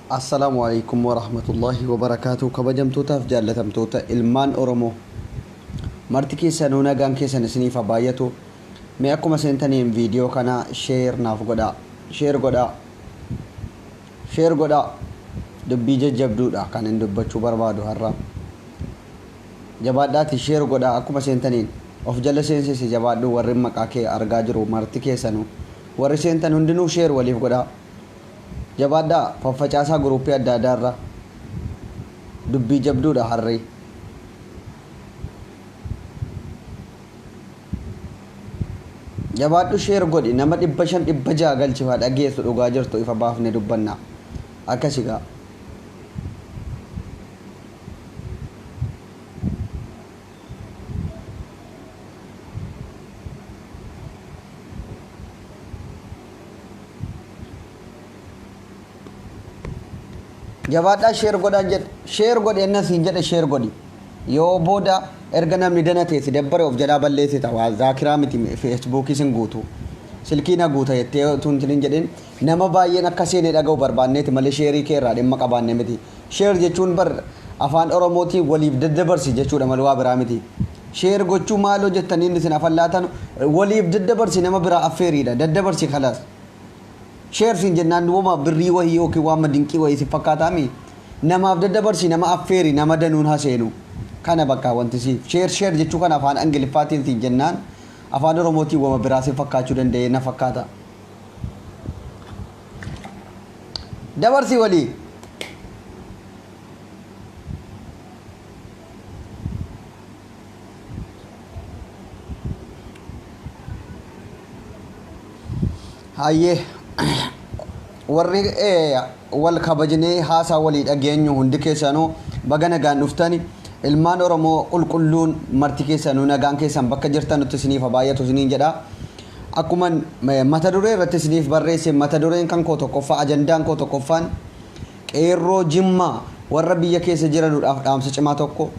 Assalaamu Aleykum Warahmatullaahi Wabarakaatuh Kabajamtootaaf jaallatamtoota ilmaan Oromoo marti keessanuu nagaan keessan isiniif haa baay'atu. Mee akkuma seentaniin viidiyoo kana sheer naaf godhaa, sheer godhaa, sheer godhaa. Dubbii jajjabduudha kan hin dubbachuu barbaadu har'a. Jabaadhaati sheer godhaa akkuma seentaniin. Of jala seensisi jabaadhu warri maqaa kee argaa jiru marti keessanuu. Warri seentan hundinuu sheer waliif godhaa. Jabaadhaa faffacaasaa group adda addaa irra. Dubbii jabduudha harrii. Jabaadhu share godhi nama 500 600 galchi haa dhageessu dhugaa jirtu ifa baafne dubbanna. Akkasi gaa. Jabaadhaa share godhaan jedhe. Share godhi enna siin jedhe share godhi. Yoo booda erga namni danatee si dabbare of jalaa balleessita waa zaakiraa miti feesbuukii sin guutu. Silkii na guuta jettee utuu hin jedhin nama baay'een akka seenee dhaga'u barbaanneeti malee sheerii kee irraa dhimma qabaanne miti. Share jechuun bar afaan oromootiin waliif daddabarsi jechuudha malee waa biraa miti. Share gochuu maaloo jettanii inni isin afan laatanu waliif daddabarsi nama biraa affeeriidha daddabarsi kalaas. Share siin jennaan woma birrii wahii yookiin waanma dinqii wahii si fakkaataami namaaf daddabarsi nama affeeri nama danuun haseenu kana bakka wanti siif share share jechuu kana afaan angiliffaatiin siin jennaan afaan oromootiin woma biraa si fakkaachuu danda'ee na fakkaata. Dabarsi walii. Hayyee warri wal kabajnee haasaa walii dhageenyu hundi keessanuu baga nagaan dhuftani. Ilmaan Oromoo qulqulluun marti keessanuu nagaan keessan bakka jirtanutti isiniif haa baay'atu isiniin jedha. Akkuma mata duree irratti isiniif barreesse mata dureen kan koo tokkoffaa ajandaan koo tokkoffaan qeerroo Jimmaa warra biyya keessa jiranuudhaaf dhaamsa cimaa tokko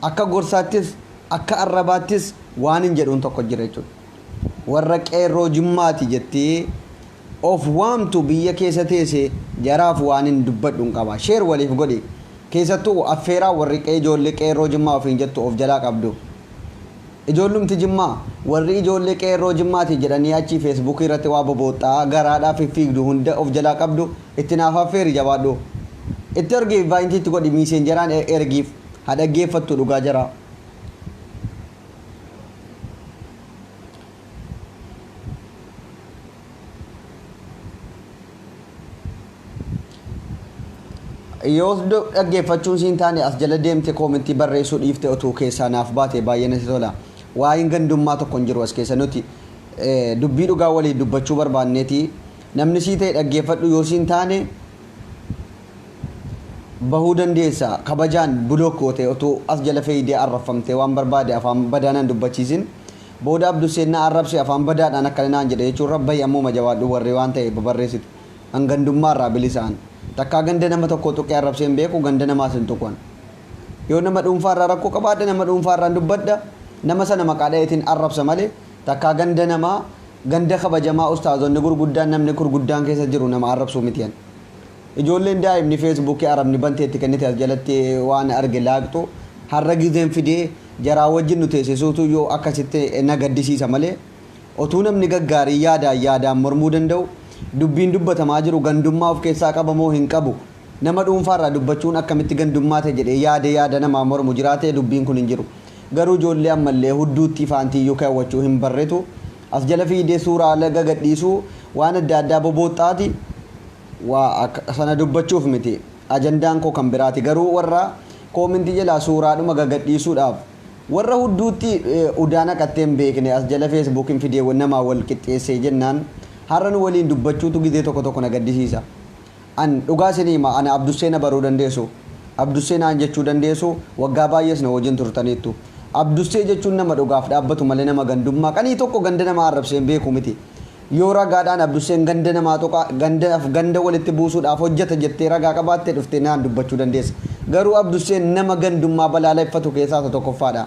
akka gorsaattis akka arrabaattis waan hin jedhuun tokko jira jechuudha. Warra qeerroo Jimmaati jettee of waamtu biyya keessa teese jaraaf waan hin dubbadhu hin qaba. Share waliif godhi. Keessattuu affeeraa warri ijoollee qeerroo Jimmaa ofiin jettu of jalaa qabdu. Ijoollumti Jimmaa warri ijoollee qeerroo Jimmaati jedhanii achii feesbuukii irratti waa bobooxxaa garaadhaa fiffiigdu hunda of jalaa qabdu itti naaf affeeri jabaadhu. Itti ergi invite itti godhi miiseenjaraan ergiif ha dhaggeeffattu dhugaa jaraa. Yoo dhaggeeffachuun siin taane as jala deemte koomentii barreessuu dhiifte otuu keessaa naaf baate baay'ee natti tola. Waa'een gandummaa tokko hin jiru as keessa nuti dubbii dhugaa waliin dubbachuu barbaanneeti namni sii ta'e dhaggeeffadhu yoo siin taane bahuu dandeessa kabajaan block goote otuu as jala feeydee arrabfamtee waan barbaade afaan badaa nan dubbachiisin booda Abdusseen na arrabse afaan badaadhaan akkana naan jedhe jechuurra bahi ammuma jabaadhu warri waan ta'e babarreessitu an gandummaa irraa bilisa an takkaa ganda nama tokkoo tuqee arrabsee hin beeku ganda namaas hin tuqu an yoo nama dhuunfaa irraa rakkoo qabaadhe nama dhuunfaa irraan dubbadha nama sana maqaa dhaheetiin arrabsa malee takkaa ganda namaa ganda kabajamaa ustaazonni gurguddaan namni gurguddaan keessa jiru nama arrabsuu miti an Ijoolleen daa'imni feesbuukii arabni bantee itti kennite as jalatti waan arge laaqxu har'a gizeen fidee jaraa wajjin nu teessisuutu yoo akkasitti na gaddisiisa malee otuu namni gaggaarii yaadaan yaadaan mormuu danda'u dubbiin dubbatamaa jiru gandummaa of keessaa qaba moo hin qabu nama dhuunfaa irraa dubbachuun akkamitti gandummaa ta'e jedhee yaadee yaada namaa mormu jiraatee dubbiin kun hin jiru garuu ijoollee ammallee hudduuttii faantiiyyuu keewwachuu hin barretu as jala fiidee suuraa gagadhiisuu waan adda addaa bobooxxaati Waa akka sana dubbachuuf miti. Ajandaan koo kan biraati. Garuu warra koomintii jalaa suuraadhuma gagadhiisuudhaaf warra hudduutti udaa naqattee hin beekne as jala feesbuukin fidee namaa wal qixxeessee jennaan har'a nu waliin dubbachuutu gizee tokko tokko na gaddisiisa. An dhugaa isinii hima ana Abdussee na baruu dandeessu. Abdussee naan jechuu dandeessu waggaa baay'ees na wajjin turtaniittu. Abdussee jechuun nama dhugaaf dhaabbatu malee nama gandummaa qanii tokko ganda nama arrabsee hin beeku miti. Yoo ragaadhaan Abdusseen ganda namaa tuqa, gandaaf ganda walitti buusuudhaaf hojjeta jettee ragaa qabaatte dhuftee naan dubbachuu dandeessa. Garuu Abdusseen nama gandummaa balaaleffatu keessaa isa tokkoffaadha.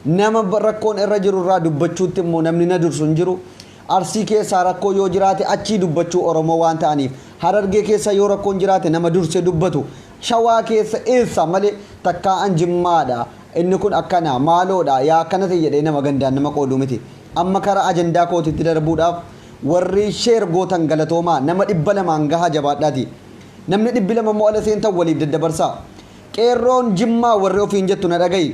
Nama rakkoon irra jiru irraa dubbachuutti immoo namni na dursu hin jiru. Arsii keessaa rakkoo yoo jiraate achii dubbachuu Oromoo waan ta'aniif. Harargee keessa yoo rakkoon jiraate nama dursee dubbatu, Shawaa keessa eessa malee takkaa an Jimmaadha, inni kun akkana maaloodha, yaa akkana ta'e jedhee nama gandaan nama qoodu miti. Amma karaa ajandaa kootitti darbuudhaaf, warri share gootan galatoomaa, nama 200n gahaa jabaadhaati. Namni 200 immoo ala seentan waliif daddabarsaa. Qeerroon Jimmaa warri ofiin jettu na dhaga'i.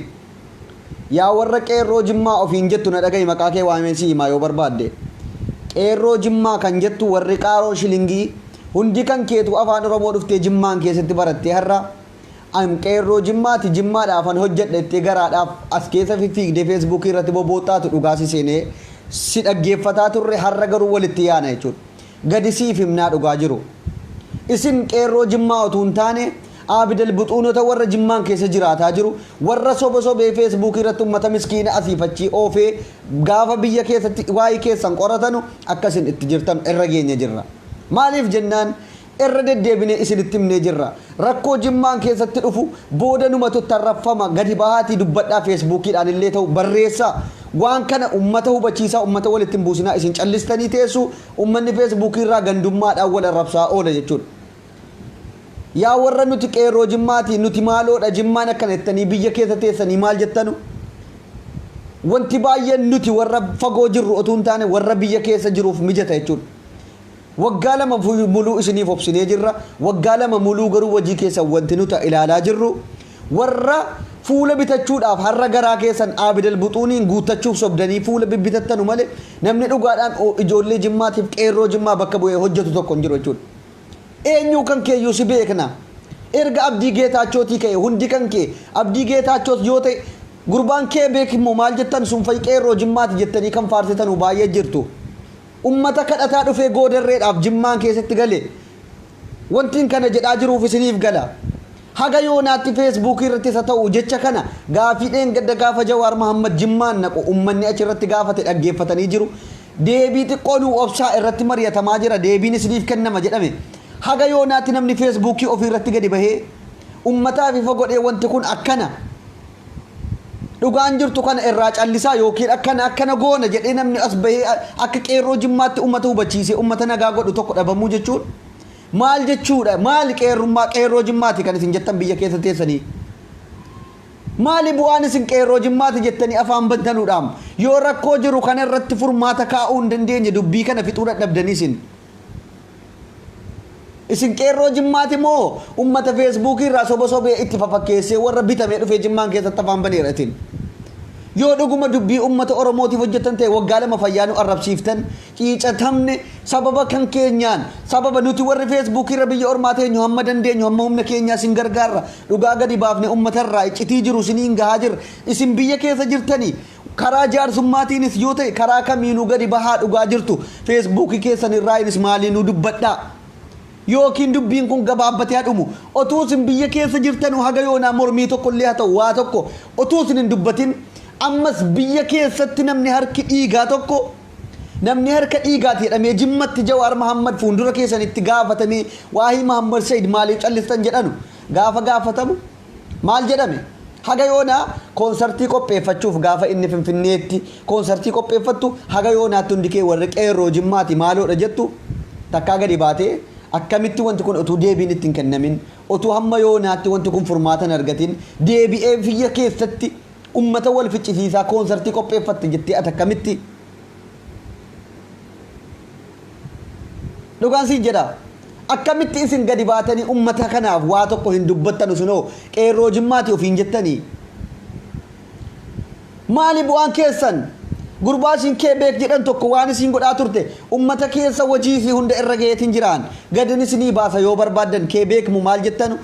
Yaa warra qeerroo Jimmaa ofiin jettu na dhaga'i, maqaa kee waameen si himaa yoo barbaadde. Qeerroo Jimmaa kan jettu, warri qaaroo shilingii hundi kan keetu afaan Oromoo dhuftee Jimmaan keessatti barattee har'a an qeerroo Jimmaati, Jimmaadhaaf an hojjedha jettee garaadhaaf as keessa fiffiigdee Feesbuukii irratti bobooxxaatu dhugaa si seenee si dhaggeeffataa turre, har'a garuu walitti yaana jechuudha. Gadi siif himnaa dhugaa jiru. Isin qeerroo Jimmaa otuu hin taane Aabidal buxuunota warra Jimmaan keessa jiraataa jiru, warra soba sobee Feesbuukii irratti ummata miskiina asiif achii oofee gaafa biyya keessatti waa'ee keessan qoratanu akka isin itti jirtan irra geenye jirra. Maaliif jennaan irra deddeebinee isinitti himnee jirra. Rakkoo Jimmaan keessatti dhufu booda numatu tarraffama, gadi bahaatii dubbadhaa, Feesbuukiidhaan illee ta'u barreessaa. Waan kana ummata hubachiisaa, ummata walitti hin buusinaa. Isin callistanii teessu, ummanni Feesbuukii irraa gandummaadhaan wal arrabsaa oola jechuudha. Yaa warra nuti qeerroo Jimmaati, nuti maaloodha, Jimmaan akkana jettanii biyya keessa teessanii maal jettanu? Wanti baay'een nuti warra fagoo jirru otuu hin taane warra biyya keessa jiruuf mijata jechuudha. Waggaa 2 muluu isiniif obsinee jirra. Waggaa 2 muluu garuu wajii keessan wanti nuta ilaalaa jirru warra fuula bitachuudhaaf har'a garaa keessan Aabidal Buxuuniin guuttachuuf sobdanii fuula bibbitattanu malee namni dhugaadhaan ijoollee Jimmaatiif qeerroo Jimmaa bakka bu'ee hojjetu tokko hin jiru jechuudha. Eenyuu kan keeyyuu si beekna. Erga Abdii Geetaachootii ka'e hundi kan kee Abdii Geetaachoos yoo ta'e, gurbaan kee beek immoo maal jettan sun fa'i qeerroo Jimmaati jettanii kan faarsitanu baay'ee jirtu. Ummata kadhataa dhufee goodarreedhaaf Jimmaan keessatti gale. Wantiin kana jedhaa jiruuf isiniif gala. Haga yoonaatti Feesbuukii irratti isa ta'u jecha kana gaafii dheengadda gaafa Jawaar Mahammad Jimmaan naqu ummanni achirratti gaafate dhaggeeffatanii jiru. Deebii xiqqoo nuu obsaa, irratti mari'atamaa jira, deebiin isiniif kennama jedhame. Haga yoonaatti namni Feesbuukii ofii irratti gadi bahee ummataaf ifa godhee wanti kun akkana, dhugaan jirtu kana, irraa callisaa yookiin akkana akkana goona jedhee namni as bahee akka qeerroo Jimmaatti ummata hubachiisee ummata nagaa godhu tokko dhabamuu jechuun maal jechuudha? Maali qeerrummaa qeerroo Jimmaati kan isin jettan biyya keessa teessanii? Maali bu'aan isin qeerroo Jimmaati jettanii afaan bantanuudhaam? Yoo rakkoo jiru kana irratti furmaata kaa'uu hin dandeenye, dubbii kana fixuu dadhabdanii isin. Isin qeerroo Jimmaati moo ummata Feesbuukii irraa soba sobee itti fafakkeessee warra bitamee dhufee Jimmaan keessatti afaan baneera isin? Yoo dhuguma dubbii ummata Oromootiif hojjettan ta'e, waggaa 2 fayyaa nu arrabsiiftan, ciicatamne sababa kan keenyaan, sababa nuti warri Feesbuukii irra biyya ormaa teenyu hamma dandeenyu, hamma humna keenyaa isin gargaarra, dhugaa gadi baafne ummata irraa iccitii jiru isiniin gahaa jirra. Isin biyya keessa jirtanii karaa jaarsummaatiinis yoo ta'e karaa kamiinuu gadi bahaa, dhugaa jirtu Feesbuukii keessan irraayinis maaliinuu dubbadhaa. Yookiin dubbiin kun gabaabbatee haa dhumu. Otuu isin biyya keessa jirtanuu haga yoonaa mormii tokko illee haa ta'u waa tokko otuu isin hin dubbatin, ammas biyya keessatti namni harki dhiigaa tokko, namni harka dhiigaati jedhamee Jimmatti Jawaar Mahammad fuuldura keessanitti gaafatamee waahii Mahammad Said maaliif callistan jedhanu gaafa gaafatamu maal jedhame? Haga yoonaa koonsartii qopheeffachuuf gaafa inni Finfinneetti koonsartii qopheeffattu, haga yoonaatti hundi kee warri qeerroo Jimmaati maaloodha jettu takkaa gadi baatee akkamitti wanti kun utuu deebiin itti hin kennamin, utuu hamma yoonaatti wanti kun furmaata hin argatin deebi'ee biyya keessatti ummata wal ficcisiisaa koonsartii qopheeffatte jettee ati akkamitti? Dhugaan siin jedha. Akkamitti isin gadi baatanii ummata kanaaf waa tokko hin dubbattanu sunoo qeerroo Jimmaati ofiin jettanii? Maali bu'aan keessan? Gurbaa isin kee beek jedhan tokko waan isin godhaa turte ummata keessa wajii fi hunda irra gaheetiin jiraan. Gadin isinii baasa yoo barbaaddan, kee beekmu maal jettanu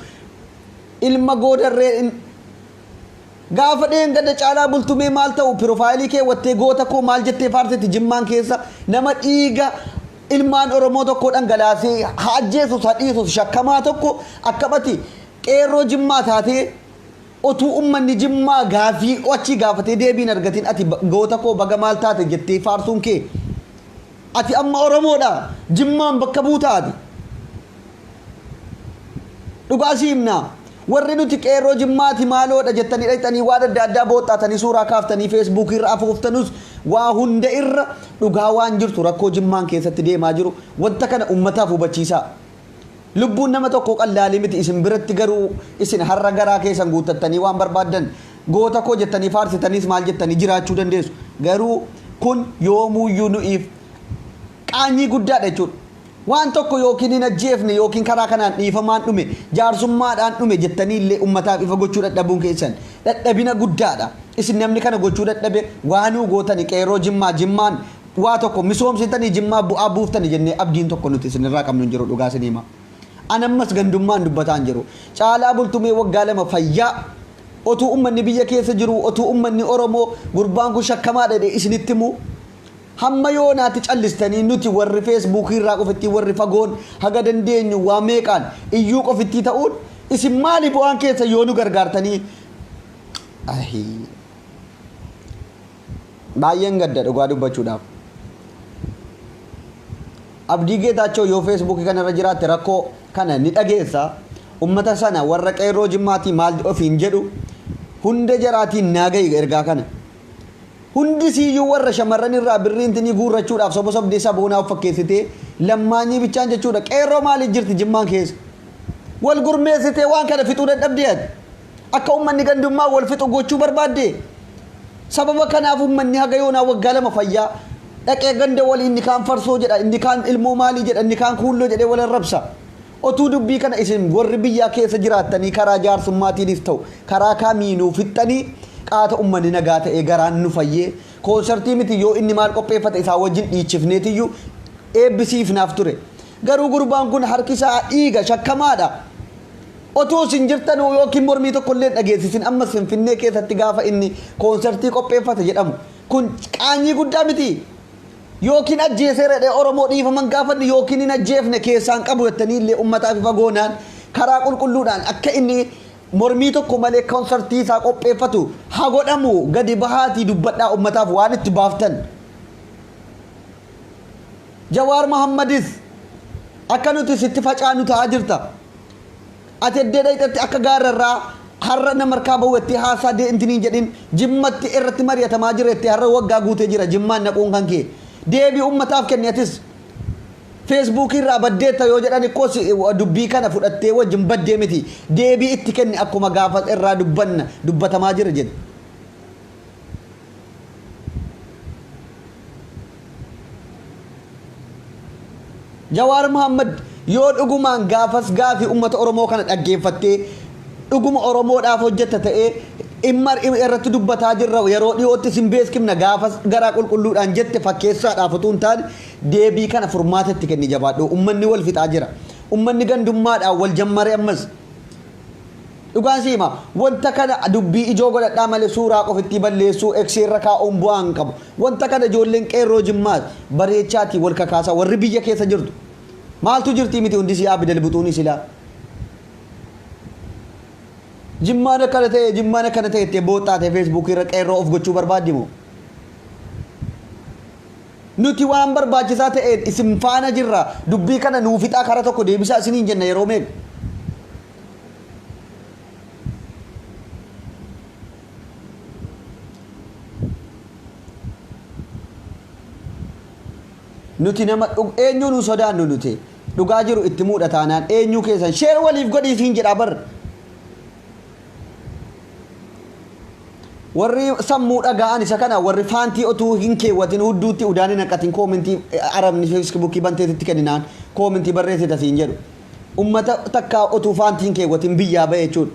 ilma goodarree gaafa dheengadda Caalaa Bultumee maal ta'u pirofaayilii keewwattee goota koo maal jettee faarsetti Jimmaan keessa nama dhiiga ilmaan Oromoo tokko dhangalaasee haa ajjeesus haa dhiisus shakkamaa tokko akkamati qeerroo Jimmaa taatee otuu ummanni Jimmaa gaafii achii gaafatee deebiin argatin ati goota koo baga maal taate jettee faarsuun kee, ati amma Oromoodha, Jimmaan bakka buutaa ati? Dhugaa si himnaa. Warri nuti qeerroo Jimmaati maaloodha jettanii dhaqxanii waan adda addaa booxxaatanii suuraa kaaftanii Feesbuukii irra afuuftanus, waa hunda irra dhugaa waan jirtu, rakkoo Jimmaan keessatti deemaa jiru wanta kana ummataaf hubachiisaa. Lubbuun nama tokkoo qallaalii miti isin biratti, garuu isin har'a garaa keessan guuttattanii waan barbaaddan goota koo jettanii faarsitaniis maal jettanii jiraachuu dandeessu. Garuu kun yoomuuyyuu nu'iif qaanyii guddaadha jechuudha. Waan tokko yookiin hin ajjeefne yookiin karaa kanaan dhiifamaan dhume, jaarsummaadhaan dhume jettanii illee ummataaf ifa gochuu dadhabuun keessan dadhabina guddaadha. Isin namni kana gochuu dadhabe waanuu gootani qeerroo Jimmaa, Jimmaan waa tokko misoomsitanii Jimmaa bu'aa buuftani jennee abdiin tokko nuti isinirraa qabnu hin jiru, dhugaa isinii hima. An ammas gandummaan dubbataa hin jiru. Caalaa Bultumee waggaa 2 fayyaa otuu ummanni biyya keessa jiruu, otuu ummanni Oromoo gurbaan kun shakkamaadha jedhee isinitti himuu hamma yoonaatti callistanii, nuti warri feesbuukii irraa qofittii, warri fagoon haga dandeenyu waa meeqaan iyyuu qofittii ta'uun, isin maali bu'aan keessa yoo nu gargaartanii? Ahii. Baay'een gadda dhugaa dubbachuudhaaf. Abdii Geetaachoo, yoo feesbuukii kanarra jiraatte rakkoo kana ni dhageessa. Ummata sana warra qeerroo Jimmaatii maal ofiin jedhu hunda jaraatiin naa ga'i ergaa kana. Hundi siyyuu warra shamarran irraa birrii intinii guurrachuudhaaf soba sobdee saboonaa of fakkeessitee lammaanyii bichaan jechuudha. Qeerroo maaliif jirti Jimmaan keessa? Wal gurmeessitee waan kana fixuu dadhabdee ati? Akka ummanni gandummaa wal fixu gochuu barbaaddee? Sababa kanaaf ummanni haga yoonaa waggaa 2 fayyaa dhaqee ganda walii inni kaan farsoo jedha, inni kaan ilmoo maalii jedha, inni kaan kuulloo jedhee wal arrabsa. Otuu dubbii kana isin warri biyyaa keessa jiraattanii karaa jaarsummaatiinis ta'u karaa kamiinuu fixxanii qaata ummanni nagaa ta'ee garaan nu fayyee koonsartii miti yoo inni maal qopheeffate isaa wajjin dhiichifneetiyyuu eebbisiifnaaf ture. Garuu gurbaan kun harki isaa dhiiga, shakkamaadha. Otuu isin jirtanuu yookiin mormii tokkollee hin dhageessisin ammas Finfinnee keessatti gaafa inni koonsartii qopheeffate jedhamu kun qaanyii guddaa mitii? Yookiin ajjeeseera jedhee Oromoo dhiifama hin gaafanne, yookiin hin ajjeefne, keessaan qabu jettanii illee ummataaf ifa goonaan karaa qulqulluudhaan akka inni mormii tokko malee koonsartii isaa qopheeffatu haa godhamu, gadi bahaatii dubbadhaa ummataaf waan itti baaftan. Jawaar Mahammadis akka nuti sitti facaanu ta'aa jirta. Ati eddee dhayxetti akka gaarrarraa har'a nama harkaa bahu jettee haasaa dee intiniin jedhin, Jimmatti irratti mari'atamaa jira jettee har'a waggaa guutee jira Jimmaan naquun kan kee. Deebii ummataaf kenni atis. Feesbuukii irraa baddeetta yoo jedhan ikkoo dubbii kana fudhattee wajjin baddee miti. Deebii itti kenni akkuma gaafa irraa dubbanna dubbatamaa jira jedhe. Jawaar Mohammad, yoo dhugumaan gaafas gaafii ummata Oromoo kana dhaggeeffattee dhuguma Oromoodhaaf hojjetta ta'ee, dhimma irratti dubbataa jirra, yeroo dhiyootti isin beeskifna gaafas garaa qulqulluudhaan jette, fakkeessaadhaaf utuu hin taane deebii kana furmaata itti kenni, jabaadhu. Ummanni wal fixaa jira. Ummanni gandummaadhaan wal jammare ammas. Dhugaan si hima, wanta kana dubbii ijoo godhadhaa malee suuraa qofittii balleessuu X irra kaa'uun bu'aa hin qabu. Wanta kana ijoolleen qeerroo Jimmaas bareechaatii wal kakaasaa, warri biyya keessa jirtu. Maaltu jirtii miti hundi si Abidal Buxuunii silaa. Jimmaan akkana ta'e, Jimmaan akkana ta'e jettee booxxaatee feesbuukii irra qeerroo of gochuu barbaaddi moo? Nuti waan barbaachisaa ta'een isin faana jirra, dubbii kana nuu fixaa, kara tokko deebisaa isiniin jenna yeroo meeqa. Nuti nama eenyuu nu sodaannu, nuti dhugaa jiru itti muudha taanaan eenyuu keessan share waliif godhii siin jedha bar. Warri sammuu dhaga'an isa kana, warri faantii otuu hin keewwatin, hudduutti udaan hin naqatin, koomentii arabni feesbuukii banteetitti kenninaan koomentii barreessita siin jedhu. Ummata takkaa otuu faantii hin keewwatin biyyaa ba'e jechuudha.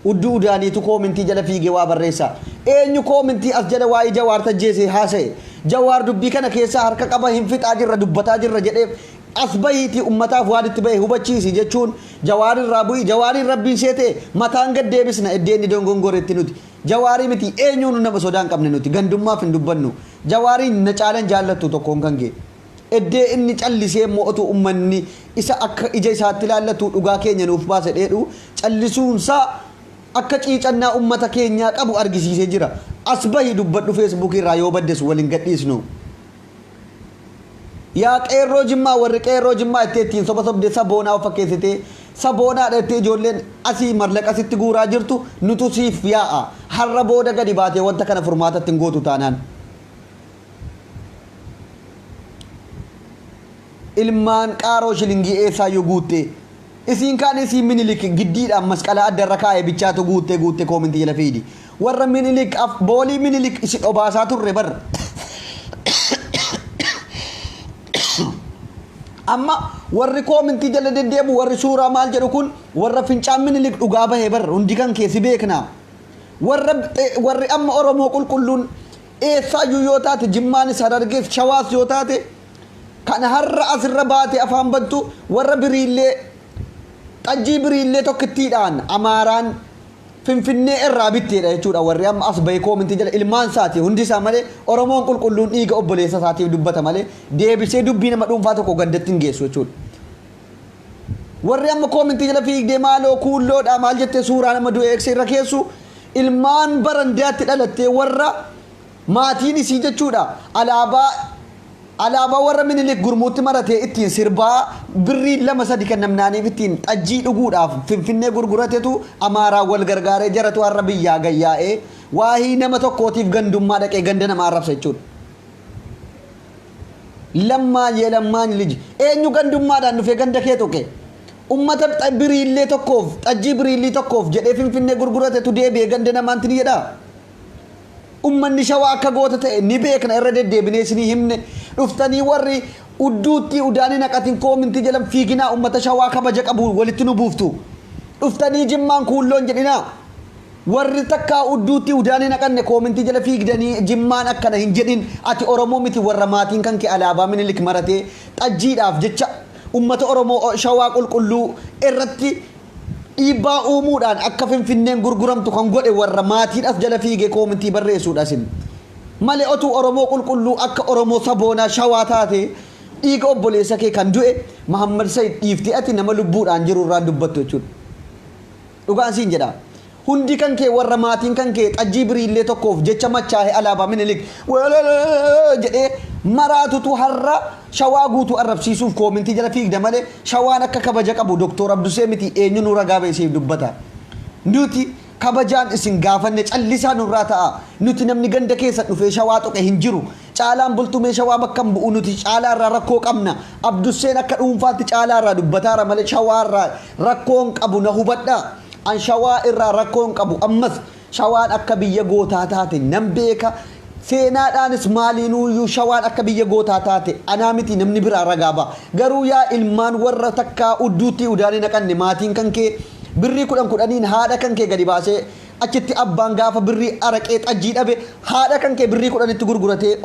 Hudduu udaaniitu koomentii jala fiigee waa barreessa. Eenyu koomentii as jala waa'ee Jawaar tajjeesee haasa'e? Jawaar dubbii kana keessaa harka qaba, hin fixaa jirra, dubbataa jirra jedhee as bahiitii ummataaf waan itti bahe hubachiisi jechuun Jawaar irraa bu'i. Jawaariin Rabbiin see ta'e mataan gad deebisna eddee inni dongongoretti. Nuti Jawaarii miti eenyuunu nama sodaa hin qabne, nuti gandummaaf hin dubbannu. Jawaariin na caalan jaallattu tokkoon kan kee. Eddee inni callisee immoo otuu ummanni isa akka ija isaatti ilaallatu dhugaa keenya nuuf baase dheedhu callisuunsaa akka ciicannaa ummata keenyaa qabu argisiisee jira. As bahi dubbadhu, feesbuukii irraa yoo baddes wal hin gadhiisnu. Yaa qeerroo Jimmaa, warri qeerroo Jimmaa itti ittiin soba sobdee saboonaa of fakkeessitee saboonaadha jettee ijoolleen asii mallaqa sitti guuraa jirtu, nutu siif yaa'a. Har'a booda gadi baatee wanta kana furmaata ittiin gootu taanaan. Ilmaan qaaroo shilingii eessaayyuu guuttee. Isiin kaan isiin Minilik giddiidhaan masqalaa adda irra kaa'e bichaatu guuttee guuttee koomintii jala fiidi. Warra Minilik af boolii Minilik isin obaasaa turre bar. Amma warri koomintii jala deddeebu warri suuraa maal jedhu kun warra fincaan Minilik dhugaa bahe bar hundi kan kee si beekna. Warra warri amma Oromoo qulqulluun eessaayyuu yoo taate Jimmaanis Harargees Shawaas yoo taate kan har'a asirra baate afaan bantu warra biriillee xajjii biriillee tokkittiidhaan Amaaraan Finfinnee irraa bitteedha jechuudha. Warri amma as bahee koomintii jala ilmaan isaati hundi isaa malee Oromoon qulqulluun dhiiga obboleessa isaatiif dubbata malee deebisee dubbii nama dhuunfaa tokko gandatti hin geessu jechuudha. Warri amma koomintii jala fiigdee maaloo kuulloodha maal jettee suuraa nama du'e eegse irra keessu ilmaan barandaatti dhalattee warra maatiin isii jechuudha alaabaa warra Minilik gurmuutti maratee ittiin sirbaa birrii lama sadi kan namnaaniif ittiin xajjii dhuguudhaaf Finfinnee gurguratetu Amaaraa wal gargaaree jaratu har'a biyyaa gayyaa'ee waahii nama tokkootiif gandummaa dhaqee ganda nama arrabsa jechuudha. Lammaa yelammaan liji eenyu gandummaadhaan dhufee ganda kee tuqe ummata biriillee tokkoof xajjii biriillii tokkoof jedhee Finfinnee gurguratetu deebi'ee ganda namaanti ni jedhaa. Ummanni Shawaa akka goota ta'e ni beekna, irra deddeebinee isinii himne. Dhuftanii warri udduutti udaanii naqatin koomintii jalan fiiginaa, ummata Shawaa kabaja qabu walitti nu buuftu. Dhuftanii Jimmaan kuulloon jedhinaa. Warri takkaa udduutti udaanii naqanne koomintii jala fiigdanii Jimmaan akkana hin jedhin, ati Oromoo miti. Warra maatiin kan kee alaabaa Minilik maratee xajjiidhaaf jecha ummata Oromoo Shawaa qulqulluu irratti dhiibbaa uumuudhaan akka Finfinneen gurguramtu kan godhe warra maatiin as jala fiigee koomintii barreessuudha isin. Malee otuu Oromoo qulqulluu akka Oromoo saboonaa Shawaa taate dhiiga obboleessa kee kan du'e Mahammad Sayid dhiiftee ati nama lubbuudhaan jiru irraan dubbattu jechuudha. Dhugaan siin jedha. Hundi kan kee warra maatiin kan kee xajjii biriillee tokkoof jecha machaa'ee alaabaa Minilik jedhee maraatutu har'a Shawaa guutuu arrabsiisuuf koomintii jala fiigda malee Shawaan akka kabaja qabu Doktor Abdusee miti eenyu nu ragaa ba'e siif dubbata. Nuti kabajaan isin gaafanne callisaa nurraa ta'a. Nuti namni ganda keessa dhufee Shawaa tuqe hin jiru. Caalaan Bultumee Shawaa bakka hin bu'u, nuti Caalaa irraa rakkoo qabna. Abdusseen akka dhuunfaatti Caalaa irraa dubbataara malee Shawaa irraa rakkoo hin qabu, na hubadhaa. An Shawaa irraa rakkoo hin qabu. Ammas Shawaan akka biyya gootaa taate nan beeka. Seenaadhaanis maaliinuuyyuu Shawaan akka biyya gootaa taate anaa miti namni biraa ragaa ba'a. Garuu yaa ilmaan warra takkaa udduutti udaanii naqanne, maatiin kan kee birrii kudhan kudhaniin haadha kan kee gadi baasee achitti abbaan gaafa birrii araqee xajjii dhabe haadha kan kee birrii kudhanitti gurguratee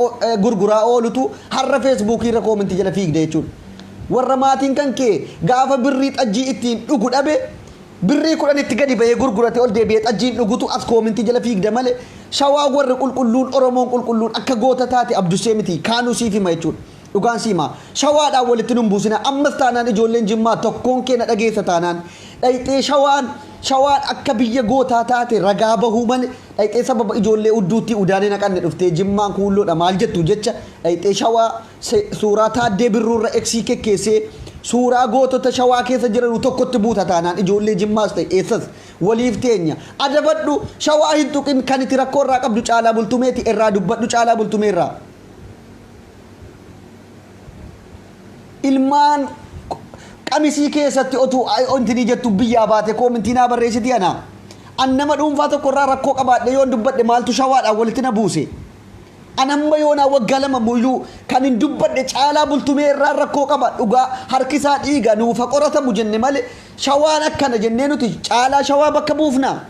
gurguraa oolutu har'a feesbuukii irra koomentii jala fiigde jechuudha. Warra maatiin kan kee gaafa birrii xajjii ittiin dhugu dhabe birrii kudhanitti gadi bahee gurguratee ol deebi'ee xajjiin dhugutu as koomintii jala fiigda malee Shawaa warri qulqulluun Oromoon qulqulluun akka goota taate Abdussee miti kaanuu siif hima jechuudha. Dhugaan sii himaa. Shawaadhaan walitti nun buusinaa. Ammas taanaan ijoolleen Jimmaa tokkoon kee na dhageessa taanaan dhayxee Shawaan akka biyya gootaa taate ragaa bahuu malee dhayxee sababa ijoollee udduutti udaanee naqanne dhuftee Jimmaan kuulloodha maal jettu jecha dhayxee Shawaa suuraa Taaddee Birruurra eksii kekkeessee suuraa gootota Shawaa keessa jiranu tokkotti buuta taanaan ijoollee Jimmaas ta'e eessas waliif teenya. Adabadhu, Shawaa hin tuqin. Kan itti rakkoo irraa qabdu Caalaa Bultumeeti, irraa dubbadhu Caalaa Bultumeerraa. Ilmaan qamisii keessatti otuu intinii jettu biyyaa baate koomintii naa barreessiti ana. An nama dhuunfaa tokko irraa rakkoo qabaadhe yoon dubbadhe maaltu Shawaadhaan walitti na buuse? An amma yoonaa waggaa 2 muluu kan hin dubbadhe Caalaa Bultumee irraa rakkoo qaba, dhugaa harki isaa dhiiga nuuf ha qoratamu jenne malee Shawaan akkana jennee nuti Caalaa Shawaa bakka buufnaa?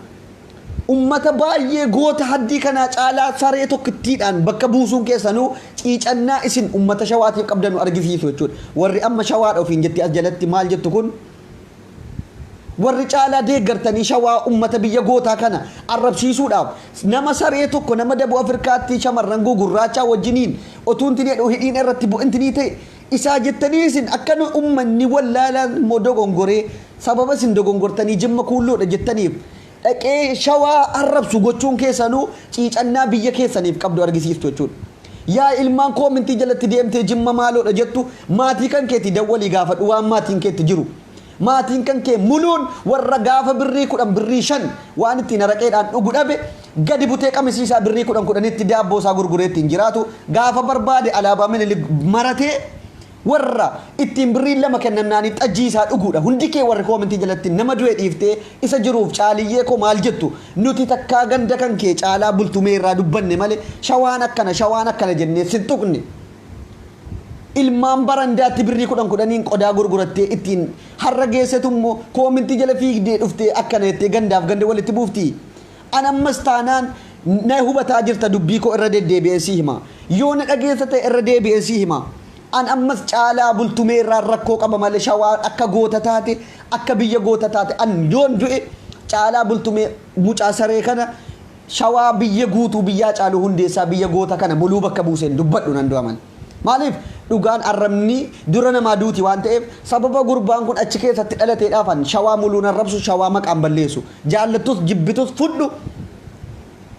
Ummata baay'ee goota haddii kanaa caalaa saree tokkittiidhaan bakka buusuun keessanuu ciicannaa isin ummata Shawaatiif qabdanu argisiisu jechuudha. Warri amma Shawaadha ofiin jettee as jalatti maal jettu kun warri Caalaa deeggartanii Shawaa ummata biyya gootaa kana arrabsiisuudhaaf nama saree tokko nama Dabuu Afrikaatti shamarran gugurraachaa wajjiniin otuu intinii jedhu hidhiin irratti intinii ta'e isaa jettanii isin akka nu ummanni wallaalaan immoo dogongoree sababa isin dogongortanii Jimma kuulloodha jettaniif dhaqee Shawaa arrabsu gochuun keessanuu ciicannaa biyya keessaniif qabdu argisiistu jechuudha. Yaa ilmaan koomintii jalatti deemtee Jimma maaloodha jettu maatii kan keetii dawwalii gaafadhu waan maatiin keetti jiru. Maatiin kan kee muluun warra gaafa birrii 10 birrii 5 waan ittiin araqeedhaan dhugu dhabe gadi butee qamisii isaa birrii 10 kudhanitti daabboo isaa gurguree ittiin jiraatu gaafa barbaade alaabaa Minilik maratee Warra ittiin birriin lama kennamnaanii xajjii isaa dhuguudha. Hundi kee warri koomentii jalatti nama du'e dhiiftee isa jiruuf Caaliyyee koo maal jettu, nuti takkaa ganda kan kee Caalaa Bultumee irraa dubbanne malee Shawaan akkana, Shawaan akkana jennee sin tuqne. Ilmaan barandaatti birrii kudhan kudhaniin qodaa gurgurattee ittiin har'a geessetu immoo koomentii jala fiigdee dhuftee akkana jettee gandaaf ganda walitti buufti. An ammas taanaan na hubataa jirta, dubbii koo irra deddeebi'een sii hima. Yoo na dhageessa ta'e irra deebi'een sii hima. An ammas Caalaa Bultumee irraan rakkoo qaba malee Shawaa akka goota taate, akka biyya goota taate, an yoon du'e Caalaa Bultumee mucaa saree kana, Shawaa biyya guutuu biyyaa Caaluu Hundeessaa biyya goota kana muluu bakka buuseen dubbadhu nan du'a malee. Maaliif, dhugaan arrabni dura namaa duuti waan ta'eef, sababa gurbaan kun achi keessatti dhalateedhaafan Shawaa muluun arrabsu, Shawaa maqaan balleessu. Jaallattus jibbitus fudhu.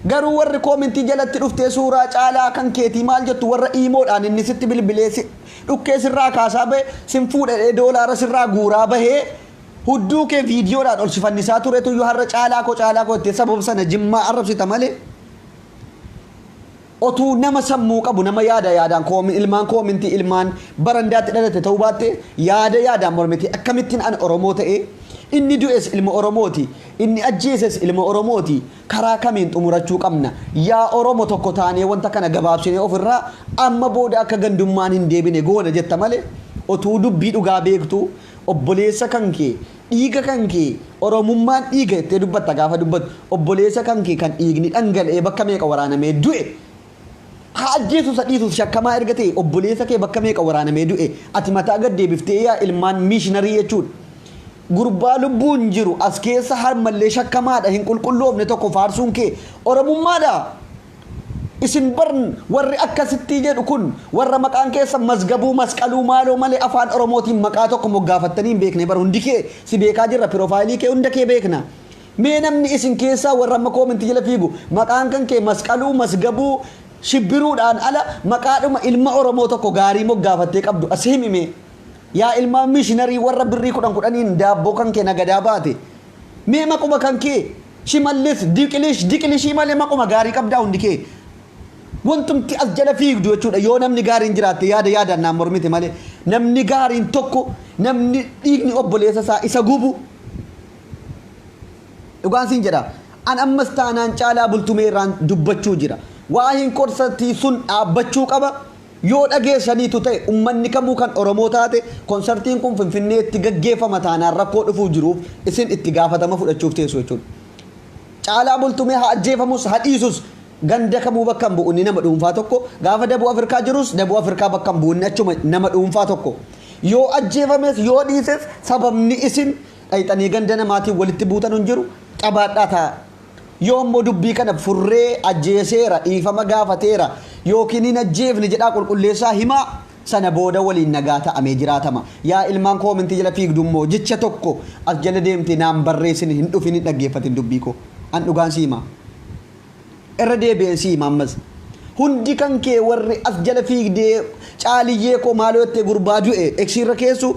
Garuu warri koomentii jalatti dhuftee suuraa Caalaa kan keetii maal jettu, warra iimoodhaan inni sitti bilbilee si dhukkee sirraa kaasaa bahe, sin fuudhee doolaara sirraa guuraa bahee, hudduu kee viidiyoodhaan ol si fannisaa turetu iyyuu har'a Caalaa koo, Caalaa koo jettee sababa sana Jimmaa arrabsita malee, otuu nama sammuu qabu, nama yaada yaadaan koomi ilmaan koomintii ilmaan barandaatti dhalate ta'uu baatte, yaada yaadaan mormite, akkamittiin an Oromoo ta'ee, inni du'es ilma Oromooti, inni ajjeeses ilma Oromooti, karaa kamiin xumurachuu qabna, yaa Oromo tokko taanee wanta kana gabaabsinee ofirraa amma booda akka gandummaan hin deebine goona jetta malee, otuu dubbii dhugaa beektu, obboleessa kan kee, dhiiga kan kee, Oromummaan dhiiga jettee dubbatta gaafa dubbattu, obboleessa kan kee kan dhiigni dhangala'ee bakka meeqa waraanamee du'e, haa ajjeesus haa dhiisus shakkamaa erga ta'e, obboleessa kee bakka meeqa waraanamee du'e, ati mataa gad deebiftee, yaa ilmaan missionarii jechuudha. Gurbaa lubbuun jiru as keessa harmallee shakkamaadha, hin qulqulloofne tokko faarsuun kee Oromummaadha. Isin bar warri akkasittii jedhu kun warra maqaan keessa Mazgabuu, Masqaluu, maaloo malee afaan Oromootiin maqaa tokko moggaafattanii hin beekne. Bar hundi kee si beekaa jirra, profile kee hunda kee beekna. Mee namni isin keessaa warra amma koomentii jala fiigu maqaan kan kee Masqaluu, Masgabuu, Shibbiruudhaan ala maqaadhuma ilma Oromoo tokko gaarii moggaafattee qabdu as himime. Yaa ilmaan missionarii warra birrii kudhan kudhaniin daabboo kan kee nagadaa baate. Mee maquma kan kee Shimallis, Diqilish, Diqilishii malee maquma gaarii qabdaa hundi kee? Wantumti as jala fiigdu jechuudha, yoo namni gaariin jiraatte yaada yaadaan naan mormite malee, namni gaariin tokko, namni dhiigni obboleessa isaa isa gubu, dhugaan siin jedha, an ammas taanaan Caalaa Bultumee irraan dubbachuu jira. Waa hin korsatii sun dhaabbachuu qaba. Yoo dhageessaniitu ta'e, ummanni kamuu kan Oromoo taate, konsartiin kun Finfinneetti gaggeeffama taanaan rakkoo dhufuu jiruuf isin itti gaafatama fudhachuuf teessu jechuudha. Caalaa Bultumee haa ajjeefamus haa dhiisus ganda kamuu bakka hin bu'u, inni nama dhuunfaa tokko. Gaafa Dabuu Afrikaa jirus Dabuu Afrikaa bakka hin bu'u, inni achuma nama dhuunfaa tokko. Yoo ajjeefames yoo dhiises sababni isin dhayxanii ganda namaatiin walitti buutan hin jiru, qabaadhaa ta'a. Yoo immoo dubbii kana furree, ajjeeseera, dhiifama gaafateera yookiin hin ajjeefne jedhaa qulqulleessaa himaa, sana booda waliin nagaa ta'amee jiraatama. Yaa ilmaan koomentii jala fiigdu immoo jecha tokko as jala deemtee naan barreessin, hin dhufin, hin dhaggeeffatin dubbii koo. An dhugaan si hima. Irra deebi'een si hima ammas. Hundi kan kee warri as jala fiigdee Caaliyyee koo maaloo jettee gurbaa du'e eksiirra keessu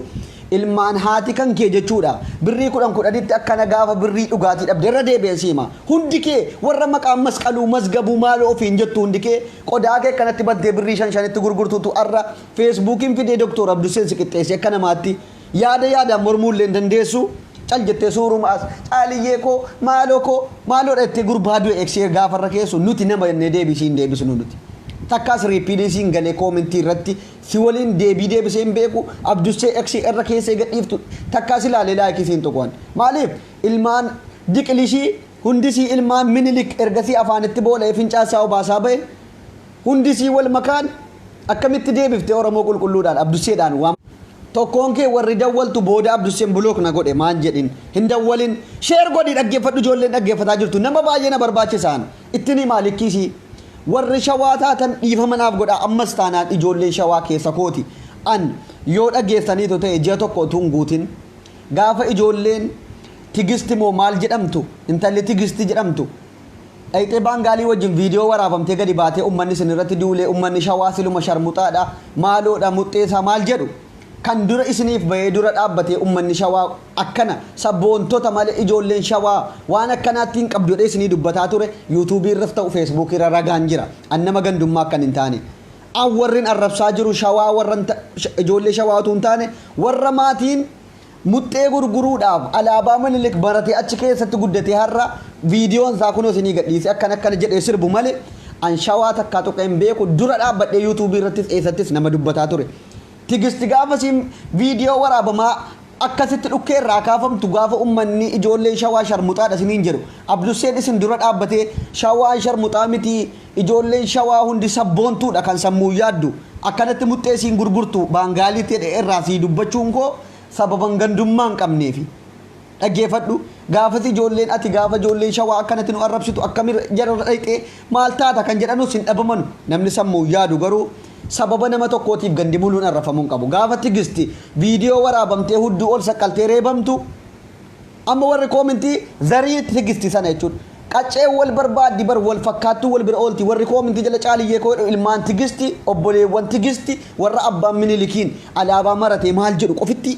ilmaan haati kan kee jechuudha. Birrii kudhan kudhanitti akkana gaafa birrii dhugaatii dhabde, irra deebi'een si hima. Hundi kee warra maqaan Masqaluu, Masgabuu maaloo ofiin jettu, hundi kee qodaa kee akkanatti battee birrii shan shanitti gurgurtuutu har'a Feesbuukiin fidee Doktor Abduseen si qixxeessee akka namaatti yaada yaadaan mormuu illee hin dandeessu. Cal jettee suuruma as Caaliyyee koo maaloo koo maaloodha jettee gurbaa du'e eksee gaafarra keessu, nuti nama jennee deebisii hin deebisnu nuti. Takkaas reply siin galee koomentii irratti si waliin deebii deebisee hin beeku. Abdussee eksii irra keessee gadhiiftu takkaas ilaalee like siin tuquwan. Maaliif, ilmaan diqilishii hundisii, ilmaan Minilik ergasii afaanitti boola'ee fincaasaa obaasaa bahe hundisii wal makaan, akkamitti deebiftee Oromoo qulqulluudhaan Abdusseedhaan waan tokkoon kee warri dawwaltu booda Abdusseen block na godhe maan jedhin, hin dawwalin. Share godhi, dhaggeeffadhu. Ijoolleen dhaggeeffataa jirtu nama baay'ee na barbaachisaan ittiin himaa likkiisii. Warri Shawaa taatan dhiifama naaf godhaa, ammas taanaan ijoolleen Shawaa keessa kooti. An yoo dhageessaniitu ta'e, ji'a tokko utuu hin guutin gaafa ijoolleen Tigisti moo maal jedhamtu, intalli Tigisti jedhamtu dhayxee Baangaalii wajjin viidiyoo waraabamtee gadi baatee ummanni isin irratti duulee, ummanni Shawaa siluma sharmuxaadha, maaloodha, muxxeesaa maal jedhu, kan dura isiniif bahee dura dhaabbatee ummanni Shawaa akkana sabboontota malee ijoolleen Shawaa waan akkanaatti hin qabdu jedhee isinii dubbataa ture, yuutuubii irras ta'u Feesbuukii irra ragaan jira. An nama gandummaa akkan hin taane. An warrin arrabsaa jiru Shawaa warra ijoollee Shawaa utuu hin taane warra maatiin muxxee gurguruudhaaf alaabaa Minilik baratee achi keessatti guddatee har'a viidiyoon isaa kunoo isinii gadhiisee akkana akkana jedhee sirbu malee an Shawaa takkaa tuqee hin beeku. Dura dhaabbadhee yuutuubii irrattis eessattis nama dubbataa ture. Tigisti gaafa isiin viidiyoo waraabamaa akkasitti dhukkee irraa kaafamtu, gaafa ummanni ijoolleen Shawaa sharmuxaadha isiniin jedhu, Abdusseen isin dura dhaabbatee Shawaan sharmuxaa miti, ijoolleen Shawaa hundi sabboontuudha kan sammuun yaaddu, akkanatti muxxee isiin gurgurtu Baangaaliitti jedhe irraa sii dubbachuun koo sababan gandummaa hin qabneefi. Dhaggeeffadhu, gaafas ijoolleen ati gaafa ijoolleen Shawaa akkanatti nu arrabsitu akkami jararra dhayxee maal taata kan jedhanus hin dhabamanu. Namni sammuun yaadu garuu sababa nama tokkootiif gandi muluun arrafamuu hin qabu. Gaafa Tigisti viidiyoo waraabamtee hudduu ol saqqaltee reebamtu, amma warri koomintii zarii Tigisti sana jechuudha. Qacceen wal barbaaddi bar, wal fakkaattuu wal bira oolti. Warri koomintii jala Caaliyyee koo jedhu ilmaan Tigisti, obboleewwan Tigisti, warra abbaan Minilikiin alaabaa maratee maal jedhu qofitti.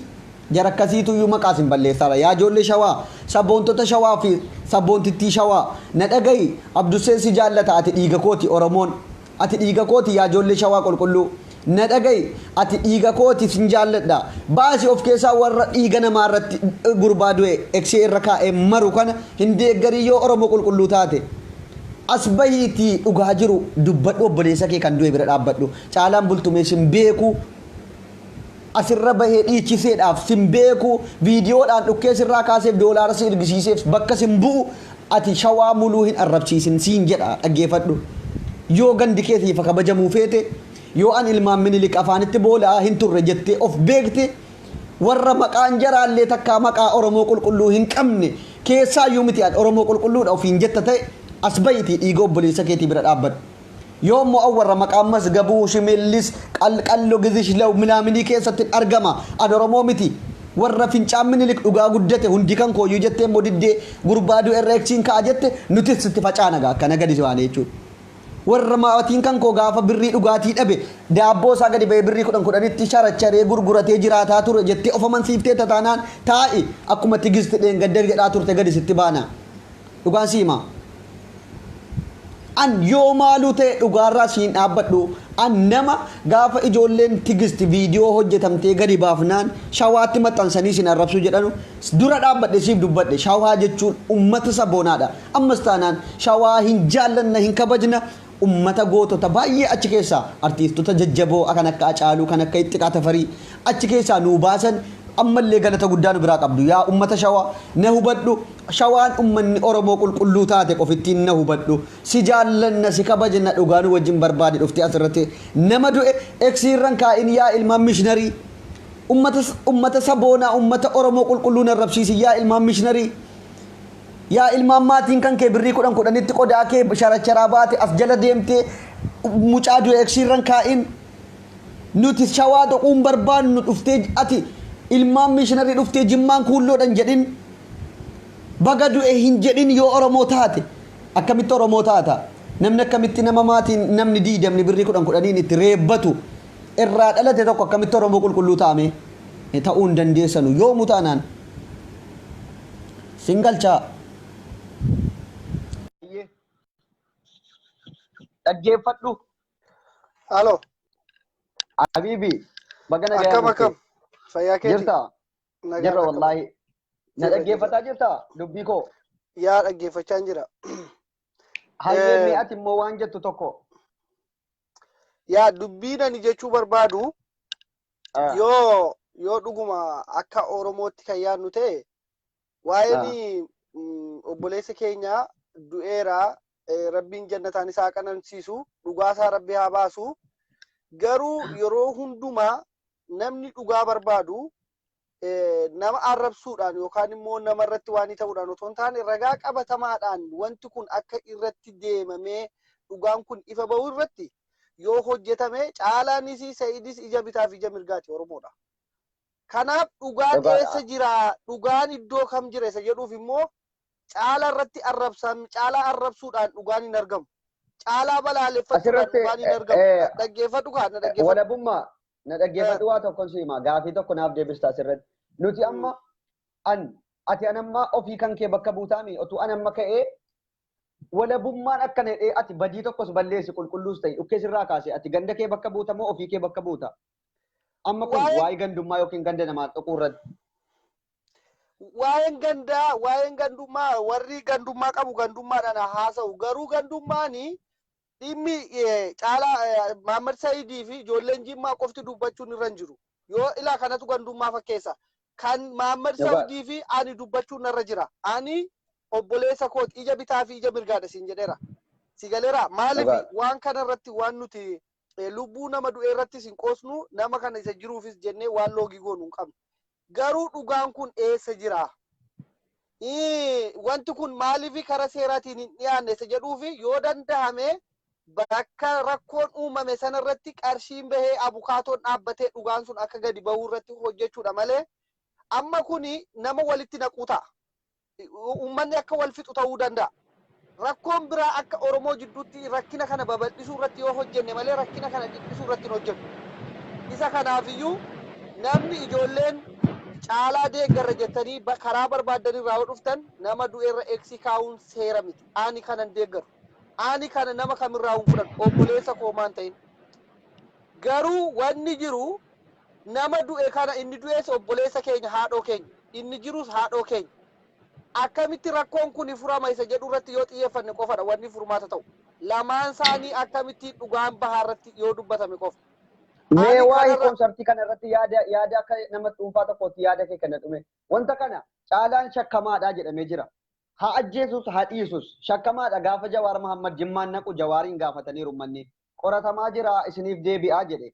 Jara akkasiitu iyyuu maqaa isin balleessaara. Yaa ijoollee Shawaa, sabboontota Shawaa fi sabboontittii Shawaa, na dhaga'i, Abdusseen si jaallata, ati dhiiga kooti Oromoon. Ati dhiiga kooti yaa ijoollee Shawaa qulqulluu. Na dhaga'i, ati dhiiga kooti, sin jaalladha. Baasi of keessaa warra dhiiga namaa irratti gurbaa du'e eksee irra kaa'ee maru kana hin deeggarii yoo Oromoo qulqulluu taate. As bahiitii dhugaa jiru dubbadhu, obboleessa kee kan du'e bira dhaabbadhu. Caalaan Bultumee sin beeku. Asirra bahee dhiichiseedhaaf sin beeku, viidiyoodhaan dhukkee sirraa kaaseef doolaara si ergisiiseef bakka sin bu'u. Ati Shawaa muluu hin arrabsiisin siin jedha. Dhaggeeffadhu, yoo gandi kee siif kabajamuu feete, yoo an ilmaan Minilik afaanitti boola'aa hin turre jettee of beekte, warra maqaan jaraallee takkaa maqaa Oromoo qulqulluu hin qabne keessaayyuu miti an Oromoo qulqulluudha ofiin jetta ta'e, as bahiitii dhiiga obboleessa keetii bira dhaabbadhu. Yoo immoo an warra maqaan Masgabuu, Shimellis, Qallo, Gizishlaw minaaminii keessatti argama, an Oromoo miti, warra fincaan Minilik dhugaa guddate hundi kan kooyyuu jettee immoo diddee gurbaa du'e irra eksiin ka'a jette, nutis sitti facaana gaa akkana gadi si baane jechuudha. Warra maatiin kan koo gaafa birrii dhugaatii dhabe daabboo isaa gadi ba'ee birrii kudhan kudhanitti sharacharee gurguratee jiraataa ture jettee of amansiiftee tataanaan, taa'i akkuma Tigisti dheengadda jedhaa turte gadi sitti baana. Dhugaan si himaa. An yoo maaluu ta'e dhugaarraa siin dhaabbadhu. An nama gaafa ijoolleen Tigisti viidiyoo hojjetamtee gadi baafnaan Shawaatti maxxansanii sin arrabsuu jedhanu dura dhaabbadhe siif dubbadhe. Shawaa jechuun ummata saboonaadha. Ammas taanaan Shawaa hin jaallanna, hin kabajna. Ummata gootota baay'ee achi keessaa, artiistota jajjaboo kan akka Acaaluu, kan akka Ittiqaa Tafarii achi keessaa nuu baasan, ammallee galata guddaa nu biraa qabdu. Yaa ummata Shawaa, na hubadhu. Shawaan ummanni Oromoo qulqulluu taate qofittiin, na hubadhu. Si jaallanna, si kabajna, dhugaa nu wajjin barbaade dhuftee asirratti nama du'e eksiirran kaa'in yaa ilmaan mishinarii. Ummata saboonaa, ummata Oromoo qulqulluu narrabsiisin yaa ilmaan mishinarii. Yaa ilmaan maatiin kan kee birrii kudhan kudhanitti qodaa kee sharacharaa baate as jala deemtee mucaa du'e eksiirran kaa'in. Nuti Shawaa tuquun barbaannu, dhuftee ati ilmaan mishinarii dhuftee Jimmaan kuulloodhan jedhin. Baga du'e hin jedhin yoo Oromoo taate. Akkamitti Oromoo taata? Namni akkamitti nama maatiin namni 20n birrii kudhan kudhaniin itti reebbatu irraa dhalate tokko akkamitti Oromoo qulqulluu ta'ame? Ta'uu hin dandeessanu yoomuu taanaan. Sin galchaa. Dhaggeeffadhu. Alo. Habiibi, baga nagayaan Akkam dhufte. akkam? Fayyaa keeti? Jirtaa? Nagaan Jirra akkam? wallaahi. Na Jirra jirra. dhaggeeffataa jirtaa? Dubbii koo. Yaa, dhaggeeffachaan jira. Hayyee, mee ati immoo waan jettu tokko. Yaa, dubbiin ani jechuu barbaadu yoo dhuguma akka Oromootti kan yaadnu ta'e, waa'een obboleessa keenya du'eera, Rabbiin jannataan isaa qanansiisu, dhugaasaa Rabbi haa baasu. Garuu yeroo hundumaa namni dhugaa barbaadu nama arrabsuudhaan yookaan immoo nama irratti waan ta'uudhaan otoo hin taane, ragaa qabatamaadhaan wanti kun akka irratti deemamee dhugaan kun ifa bahu irratti yoo hojjetame, Caalaanis Sa'idis ija bitaaf ija mirgaati Oromoodha. Kanaaf dhugaan eessa jira, dhugaan iddoo kam jira isa jedhuuf immoo Caalaa irratti arrabsan, Caalaa arrabsuudhaan dhugaan hin argamu. Caalaa balaaleffachuudhaan Asirratti dhugaan hin argamu. Dhaggeeffadhu kaa, na dhaggeeffadhu. Walabummaa, na dhaggeeffadhu, waa tokkon si hima, gaafii tokko naaf deebista asirratti. Nuti amma an ati an amma ofii kan kee bakka buutaami otuu an amma ka'ee Walabummaan akkana jedhee ati badii tokkos balleessi qulqulluus ta'e dhukkee sirraa kaase ati ganda kee bakka buuta moo ofii kee bakka buuta? Amma kun waa'ee gandummaa yookiin ganda namaa tuquu irratti. Waa'een gandaa, waa'een gandummaa, warri gandummaa qabu gandummaadhaan haasa'u. Garuu gandummaani dhimmi caalaa Mahammad Saidii fi ijoolleen Jimmaa qofti dubbachuun irra hin jiru. Yoo ilaa kanatu gandummaa fakkeessa. Kan Mahammad Saidii fi ani dubbachuun narra jira. Ani obboleessa kooti, ija bitaa fi ija mirgaadha siin jedheera. Si galeera? Maaliif waan kana irratti waan nuti lubbuu nama du'e irrattis hin qoosnu, nama kana isa jiruufis jennee waan loogii goonu hin qabnu. Garuu dhugaan kun eessa jira? Wanti kun maaliif karaa seeraatiin hin dhiyaanne isa jedhuufi yoo danda'ame bakka rakkoon uumame sana irratti qarshiin bahee abukaatoon dhaabbatee dhugaan sun akka gadi bahuu irratti hojjechuudha malee amma kuni nama walitti naquu ta'a. Uummanni akka wal fixu ta'uu danda'a. Rakkoon biraa akka Oromoo jidduutti rakkina kana babal'isuu irratti yoo hojjenne malee rakkina kana dhiphisuu irratti hin hojjennu. Isa kanaafiyyuu namni ijoolleen caalaa deeggarra jettanii karaa barbaaddan irraa yoo dhuftan nama du'eerra eegsii kaa'uun seera miti. Ani kanan deeggaru. Ani kana nama kamirraa hin fudhadhu. Obboleessa koo maan ta'in. Garuu wanni jiru nama du'e kana inni du'es obboleessa keenya haadhoo keenya. Inni jirus haadhoo keenya. Akkamitti rakkoon kun furama isa jedhu irratti yoo xiyyeeffanne qofadha wanni furmaata ta'u. Lamaan isaanii akkamitti dhugaan bahaa irratti yoo dubbatame qofa. Mee waa'ee koonsartii kana irratti yaada akka nama dhuunfaa tokkootti yaada kee kana dhume. Wanta kana caalaan shakkamaadha jedhamee jira. Haa ajjeesus haa dhiisus shakkamaadha gaafa Jawaar Mahammad Jimmaan naqu Jawaariin gaafataniiru manni. Qoratamaa jira isiniif deebi'aa jedhe.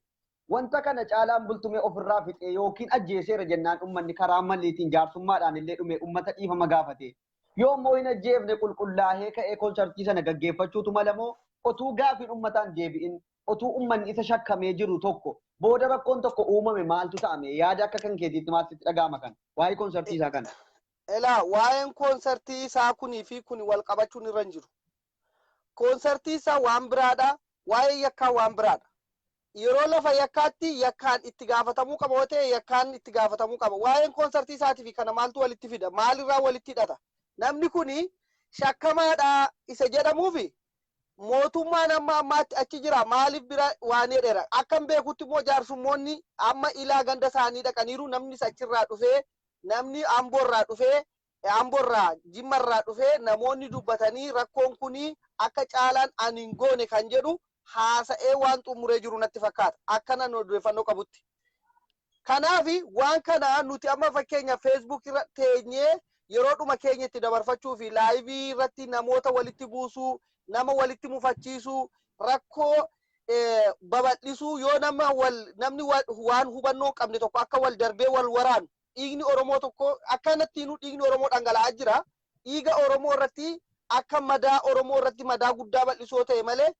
Wanta kana caalaan bultumee ofirraa fixee yookiin ajjeeseera jennaan uummanni karaa malliitiin jaarsummaadhaan illee dhume uummata dhiifama gaafate. Yoo immoo hin ajjeefne qulqullaahee ka'ee koonsartii sana gaggeeffachuutu malamoo otuu gaafiin uummataan deebi'in otuu uummanni isa shakkamee jiru tokko booda rakkoon tokko uumame maaltu ta'ame yaada akka kan keetiitti maaltu itti dhaga'ama kana waa'ee koonsartii isaa kana. Elaa waa'een koonsartii isaa kunii fi kuni wal qabachuun irra hin jiru. Koonsartii isaa waan biraadha, waa'ee yakkaa waan biraadha. Yeroo lafa yakkaatti yakkaan itti gaafatamuu qaba yoo ta'e yakkaan itti gaafatamuu qaba. Waa'een koonsartii isaatii fi kana maaltu walitti fida? Maalirraa walitti hidhata? Namni kuni shakkamaadha isa jedhamuufi mootummaan amma ammaatti achi jira maaliif bira waan jedheera. Akkam beekutti immoo jaarsummoonni amma ilaa ganda isaanii dhaqaniiru namnis achirraa dhufee namni Amboorraa dhufee Amboorraa Jimmarraa dhufee namoonni dubbatanii rakkoon kuni akka caalaan ani hin goone kan jedhu haasa'ee waan xumuree jiru natti fakkaata. Akkana nu odeeffannoo qabutti. Kanaafi waan kana nuti amma fakkeenya Facebook irra teenyee yeroo dhuma keenya itti dabarfachuu fi laayivii irratti namoota walitti buusuu, nama walitti mufachiisuu, rakkoo babal'isuu yoo nama wal namni waan hubannoo hin qabne tokko akka wal darbee wal waraanu dhiigni Oromoo tokko akkanattiinuu dhiigni Oromoo dhangala'aa jira. Dhiiga Oromoo irratti akka madaa Oromoo irratti madaa guddaa bal'isoo ta'e malee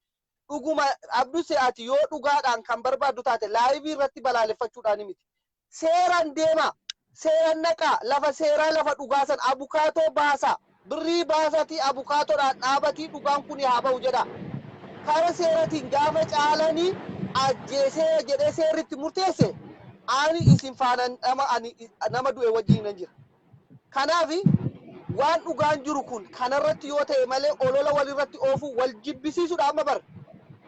dhuguma Abdusee ati yoo dhugaadhaan kan barbaaddu taate laayivii irratti balaaleffachuudhaan miti. Seeraan deema, seeraan naqaa, lafa seeraa lafa dhugaa san abukaatoo baasa, birrii baasatii abukaatoodhaan dhaabatii dhugaan kun haa ba'u jedha. Kara seeratiin gaafa caalanii ajjeesee jedhee seerritti murteesse ani isin faana ani nama du'e wajjin nan jira. Kanaafi waan dhugaan jiru kun kanarratti yoo ta'e malee olola walirratti oofuu wal jibbisiisuudha amma bar.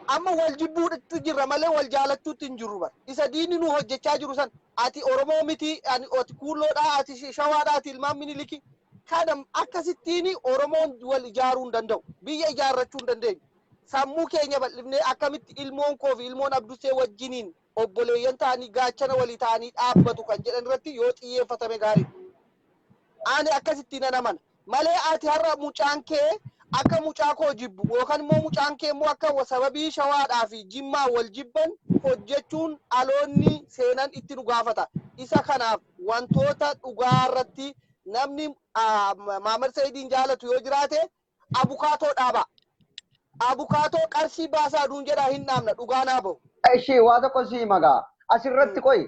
Amma wal jibbuutti jirra malee wal jaalachuutti hin jirru bar. Isa diinni nu hojjechaa jiru san ati Oromoo miti, ati Kuulloodhaa, ati Shawaadhaa, ati ilmaan Miniliki. Kana akkasittiin Oromoon wal ijaaruu hin danda'u. Biyya ijaarrachuu hin dandeenyu. Sammuu keenya bal'ifnee akkamitti ilmoon koo fi ilmoon Abdusee wajjiniin obboleeyyan ta'anii gaachana walii ta'anii dhaabbatu kan jedhan irratti yoo xiyyeeffatame gaariidha. Ani akkasitti nan amana. Malee ati har'a mucaan kee akka mucaa koo jibbu yookaan immoo mucaan kee immoo akka sababii Shawaadhaa fi Jimmaa wal jibban hojjechuun dhaloonni seenan itti nu gaafata. Isa kanaaf wantoota dhugaa irratti namni Mahammad Sa'idiin jaalatu yoo jiraate abukaatoo dhaaba. Abukaatoo qarshii baasaa duun jedhaa hin dhaabna dhugaa naa bahu. Ishee waa tokko sii magaa asirratti qoyi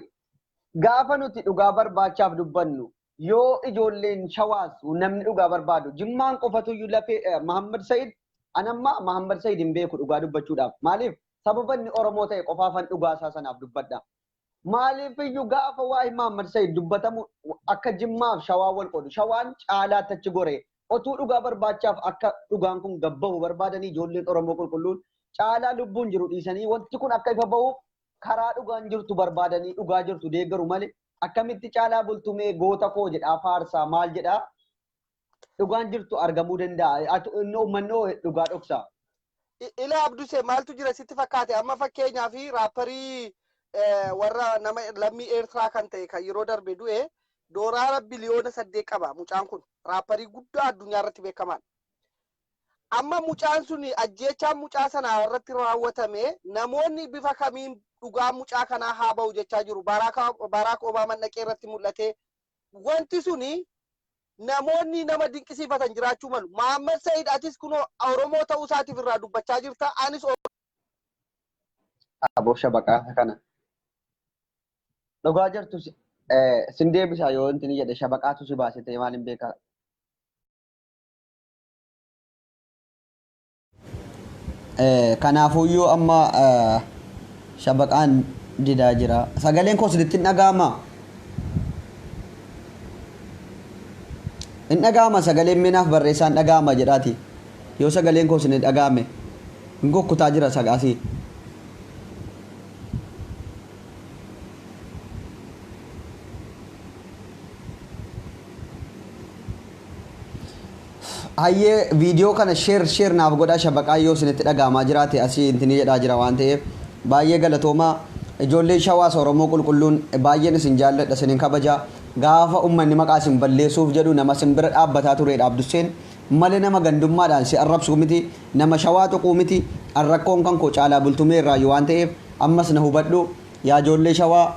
gaafa nuti dhugaa barbaachaaf dubbannu yoo ijoolleen Shawaas namni dhugaa barbaadu Jimmaan qofatuyyuu lafee Mahammad Sa'id anamma Mahammad Sa'id hin beeku dhugaa dubbachuudhaaf maaliif sababa inni Oromoo ta'e qofaafan dhugaa isaa sanaaf dubbadha. Maaliif iyyuu gaafa waa'ee Mahammad Sa'id dubbatamu akka Jimmaaf Shawaa wal qoodu Shawaan caalaatti achi gore Otuu dhugaa barbaachaaf akka dhugaan kun gabbahu barbaadanii ijoolleen Oromoo qulqulluun Caalaa lubbuun jiru dhiisanii wanti kun akka ifa bahuuf karaa dhugaan jirtu barbaadanii dhugaa jirtu deeggaru malee akkamitti Caalaa Bultumee goota koo jedhaa faarsaa maal jedhaa dhugaan jirtu argamuu danda'a. Atu inni uummanni hoo dhugaa dhoksaa. Ila Abduse, maaltu jira sitti fakkaate? Amma fakkeenyaa fi raapparii warra nama lammii Eertiraa kan ta'e kan yeroo darbe du'e dooraara biliyoona 8 qaba. Mucaan kun raapparii guddaa addunyaa irratti beekamaan. Amma mucaan sun ajjeechaan mucaa sanaa irratti raawwatame namoonni bifa kamiin dhugaa mucaa kanaa haa ba'u jechaa jiru. Baaraak Obaamaan dhaqee irratti mul'ate. Wanti suni namoonni nama dinqisiifatan jiraachuu malu. Mahammad Said, atis kunoo Oromoo ta'uu isaatiif irraa dubbachaa jirta. Anis Aboo, shabaqaa kana. Dhugaa jirtu sin deebisaa yoo wanti ni jedhe shabaqaatu si baase ta'e maal hin beekaa. Kanaafuyyuu amma shabaqaan didaa jira. Sagaleen koo isinitti hin dhaga'amaa? Hin dhaga'ama sagaleen? Meenaaf barreessaan dhaga'ama jedhaati. Yoo sagaleen koo isin dhaga'ame hin kukkutaa jira sagaasii. Hayyee, viidiyoo kana share share naaf godhaa. Shabaqaa yoo isinitti dhaga'amaa jiraate asii intini jedhaa jira waan ta'eef baay'ee galatoomaa. Ijoolleen Shawaas, Oromoo qulqulluun, baay'een isin jaalladha, isinin kabaja. Gaafa ummanni maqaa isin balleessuuf jedhu nama isin bira dhaabbataa turedha Abdusseen malee nama gandummaadhaan si arrabsu miti, nama Shawaa tuquu miti. Rakkoon kan koo Caalaa Bultumee irraayyuu waan ta'eef ammas na hubadhu. Yaa ijoollee Shawaa,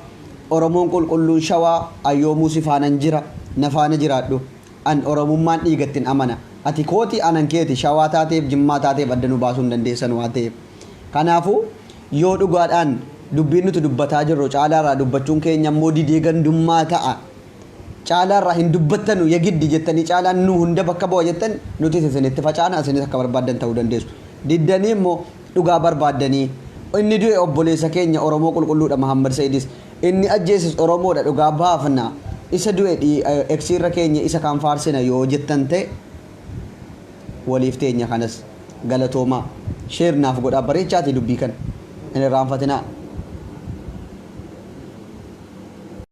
Oromoon qulqulluun Shawaa, ayyoomuu si faanan jira, na faana jiraadhu. An Oromummaan dhiigattin amana. Ati kooti, anan keeti. Shawaa taateef Jimmaa taateef adda nu baasuu hin dandeessan waan ta'eef. Kanaafuu yoo dhugaadhaan dubbiin nuti dubbataa jirru Caalaarraa dubbachuun keenya immoo didee gandummaa ta'a. Caalaarraa hin dubbattanu yagiddi jettanii, Caalaan nu hunda bakka bu'a jettan, nutis isinitti facaana, isinis akka barbaaddan ta'uu dandeessu. Diddanii immoo dhugaa barbaaddanii inni du'e obboleessa keenya Oromoo qulqulluudha, Mahammad Saidis inni ajjeeses Oromoodha, dhugaa baafna, isa du'e eksiirra keenya isa kaan faarsina yoo jettan ta'e waliif teenya. Kanas galatoomaa, share naaf godhaa, bareechaatii dubbii kana hin irraanfatinaa.